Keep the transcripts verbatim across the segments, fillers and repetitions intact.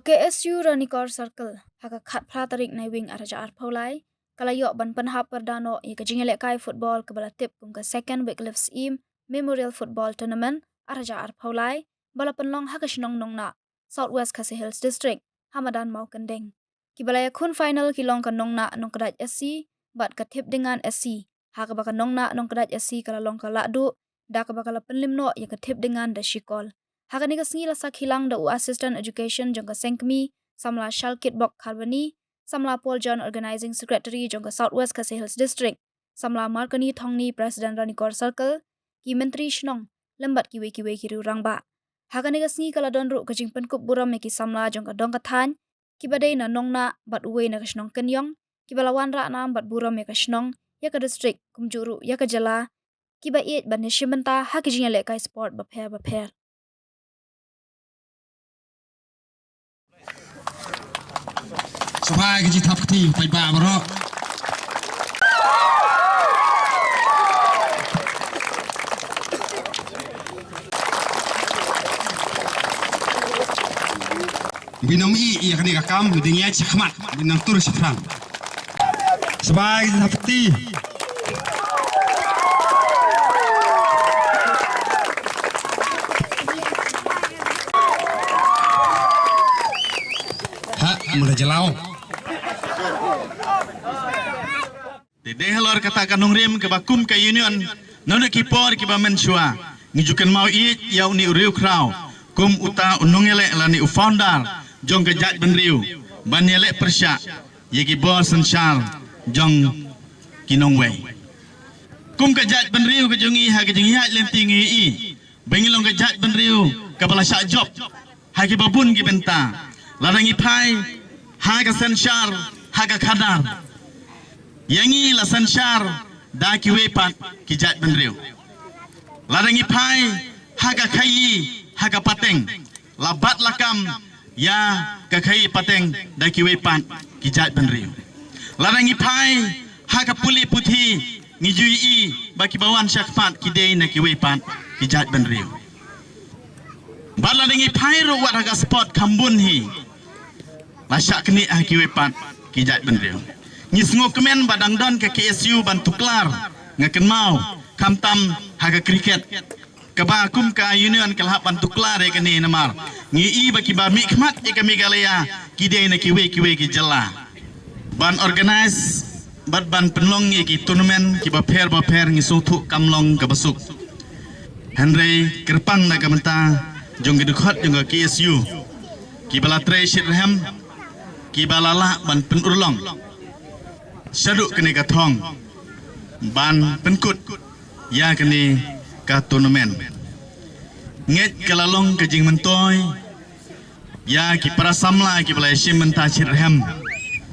K S U Ranikor Circle, ha ka khatphra tarik Naiwieng arhajar arphew lai, ka la ïoh ban pynhap pyrda noh ïa ka jingïalehkai football kaba la tip kum ka Second Wycliffe Syiem Memorial Football Tournament arhajar arphew lai, ba la pynlong ha ka shnong Nongnah, South West Khasi Hills District, ha madan Mawkyndeng. Kiba la ïakhun final ki long ka Nongnah Nongkdait S C bad ka Thipdingan S C, ha kaba ka Nongnah Nongkdait S C ka la long ka lahduh, da kaba ka la pynlip noh ïa ka Thipdingan da shi kol. Ha kane ka sngi la sakhi lang da u Assistant Education jong ka seng kmie, samla Shalkitbok Kharbani, samla Paul John, Organizing Secretary jong ka South West Khasi Hills District, samla Marconi Thongni, President Ranikor Circle, ki myntri shnong, lem bad kiwei kiwei ki riew rangbah. Ha kane ka sngi ka la don ruh ka jingpynkup burom ïa ki samla jong ka dong ka thaiñ, kiba dei na Nongnah bad uwei na ka shnong Kyniong, kiba la wanrah nam bad burom ïa ka shnong, ïa ka district, kumjuh ruh ïa ka jylla, kiba ïeit ban ïashim bynta ha ki jingïalehkai sport bapher bapher. Sngewbha ïa ka jingthap kti paidbah baroh. Bynta ïa kane ka kam, bynta ïa shakhmat, bynta tur shaphrang. Sngewbha ïa ka jingthap kti. Ha, mula jelaw. Te dei halor kata ka nongrim kaba kum ka union, naduh ki por kiba mynshuwa, ngi ju kynmaw ïeit ïa une u riewkhraw kum uta u nongïaleh lane u founder jong ka jaitbynriew, ban ïaleh pyrshah ïa ki bor synshar jong ki nongwei. Kum ka jaitbynriew ka jong ngi, ha ka jingïaid lynti ngi ïohi ba ngi long ka jaitbynriew kaba la shah jop ha kiba bun ki bynta. Lada ngi phai ha ka synshar, ha ka khadar, ïa ngi la synshar da kiwei pat ki jaitbynriew. Lada ngi phai ha ka khaïi, ha ka pateng, la bat la kam ïa ka khaïi pateng da kiwei pat ki jaitbynriew. Lada ngi phai ha ka pule puthi, ngi ju ïohi ba kiba wan shakhmat ki dei na kiwei pat ki jaitbynriew. Bad lada ngi phai ruh wat ha ka sport kham bun hi, la shah knieh ha kiwei pat ki jaitbynriew. Ngi sngewkmen ba dang don ka K S U ban tuklar, nga kynmaw, khamtam ha ka cricket, kaba kum ka union ka la hap ban tuklar ïa kane namar ngi ïohi ba kiba mihkhmat ïa ka Meghalaya ki dei na kiwei kiwei ki jylla. Ban organize bad ban pynlong ïa ki tournament kiba pher bapher ngi sngewthuh kam long kaba suk. Hynrei kyrpang na ka bynta jong ki dkhot jong ka K S U, kiba la trei shitrhem, kiba la lah ban pynurlong shaduh kane ka thong ban pynkut ïa kane ka tournament. Ngeit ka la long ka jingmyntoi ïa ki para samla kiba la ïashim bynta shitrhem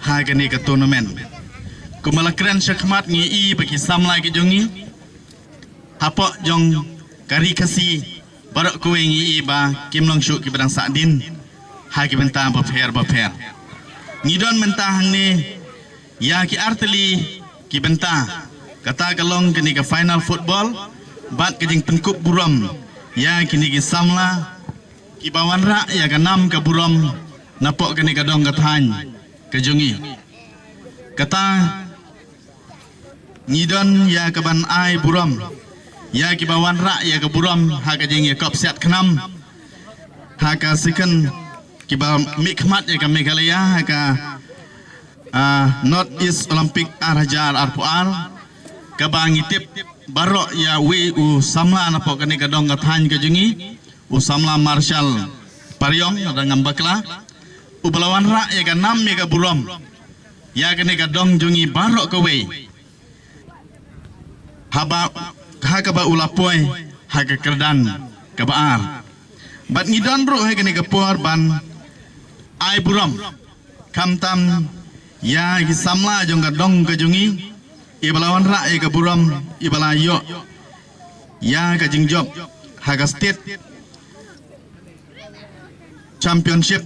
ha kane ka tournament. Kumba la kren shakhmat ngi ïohi ba ki samla ki jong ngi hapoh jong ka ri Khasi baroh kawei ngi ïohi ba kim long shuh kiba dang sahdien ha ki bynta bapher bapher. Ngi don mynta hangne ïa ki artylli ki bynta, kata ka long kane ka final football bad ka jingpynkup burom ïa kine ki samla kiba wanrah ïa ka nam ka burom napoh kane ka dong ka thaiñ ka jong ngi. Kata ngi don ïa kaban ai burom ïa kiba wanrah ïa ka burom ha ka jingïakop siat khnam ha ka second, kiba mihkhmat ïa ka Meghalaya ha ka, ah, North East Olympic ar hajar arphew ar, kaba ngi tip baroh ïa uwei u samla napoh kane ka dong ka thaiñ ka jong ngi, u samla Marshal Pariong, lada ngam bakla, uba la wanrah ïa ka nam ïa ka burom ïa kane ka dong jong ngi baroh kawei, haba, ha kaba u la poi ha ka kyrdan kaba ar. Bad ngi don ruh ha kane ka por ban ai burom khamtam ïa ki samla jong ka dong ka jong ngi, iba la wanrah ïa ka burom, iba la ïoh ïa ka jingjop ha ka State Championship